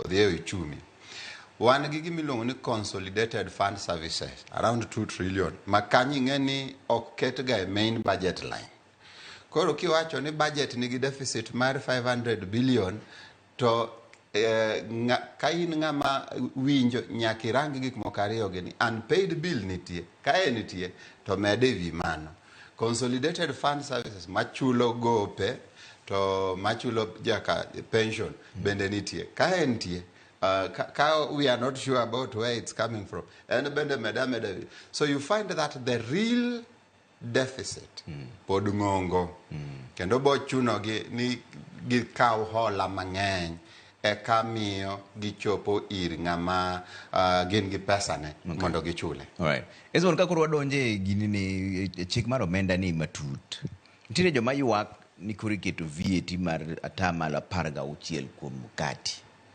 Odhi e uchumi. Wan gi gima iluongo ni Consolidated Fund Services, around 2 trillion, ma kanyo ing'e ni ok ketga e main budget line. Koro kiwacho ni budget nigi deficit mar 500 billion to ka in ng'ama winjo nyaka irang gik moko ariyo gi ni unpaid bill nitie, ka en nitie to med e wi mano. Consolidated Fund Services machulo gope to machulo jaka pension bende nitie. Ka entie, ka we are not sure about where it's coming from, en bende meda meda. So you find that the real deficit pod ng'ongo kendo bo chunogi ni gikaw hola mang'eny eka miyo gichopo ir ng'ama gin gi pesane mondo gichule. Alright. Esmond, ka koro wadonje e gini ni e chik mar omenda ni matut. Nitiere joma ywak ni koro iketo VAT mar 16% kuom mkati.